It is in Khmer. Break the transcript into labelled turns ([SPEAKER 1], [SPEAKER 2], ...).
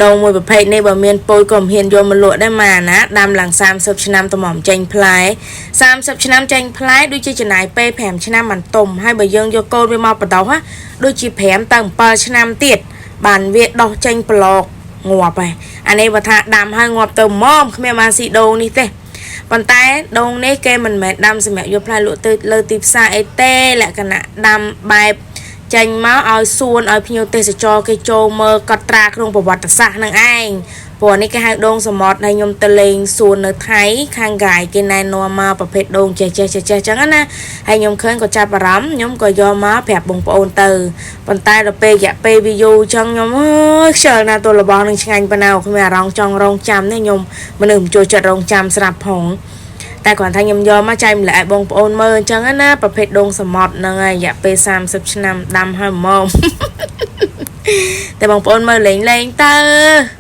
[SPEAKER 1] ដូងមួយប្រភេទនេះបើមានពូជក៏មិនហ៊ានយកមកលក់ដែរម៉ាណាដាំឡើង30ឆ្នាំតម្រាំចេញផ្លែ30ឆ្នាំចេញផ្លែដូចជាចំណាយពេល5ឆ្នាំមិនទុំហើយបើយើងយកកូនវាមកបដោះដូចជា5ទៅ7ឆ្នាំទៀតបានវាដោះចេញប្លកងាប់ហើយអានេះបើថាដាំហើយងាប់ទៅហ្មងគ្មានបានស៊ីដូងនេះទេប៉ុន្តែដូងនេះគេមិនមែនដាំសម្រាប់យកផ្លែលក់ទៅលើទីផ្សារអីទេលក្ខណៈដាំបែបចេញមកឲ្យសួនឲ្យភ្ញៀវទេសចរគេចូលមើលកត់ត្រាក្នុងប្រវត្តិសាស្ត្រនឹងឯងព្រោះនេះគេហៅដូងសមុទ្រហើយខ្ញុំទៅលេងសួននៅថៃខាងហ្គាយគេណែនាំមកប្រភេទដូងចេះចេះចេះចេះចឹងណាហើយខ្ញុំឃើញក៏ចាប់អារម្មណ៍ខ្ញុំក៏យកមកប្រាប់បងប្អូនទៅប៉ុន្តែដល់ពេលរយៈពេលវាយូរចឹងខ្ញុំអើយខ្ជិលណាស់ទល់របស់នឹងឆ្ងាញ់ប៉ុណ្ណាគ្មានអារម្មណ៍ចង់រងចាំទេខ្ញុំមនុស្សមិនចូលចិត្តរងចាំស្រាប់ផងតែគ្រាន់តែខ្ញុំយកមកចែកម្លែកឲ្យបងប្អូនមើលអញ្ចឹងណាប្រភេទដូងសមុទ្រហ្នឹងហើយរយៈពេល30ឆ្នាំដាំហើយហ្មងតែបងប្អូនមើលលេងលេងទៅ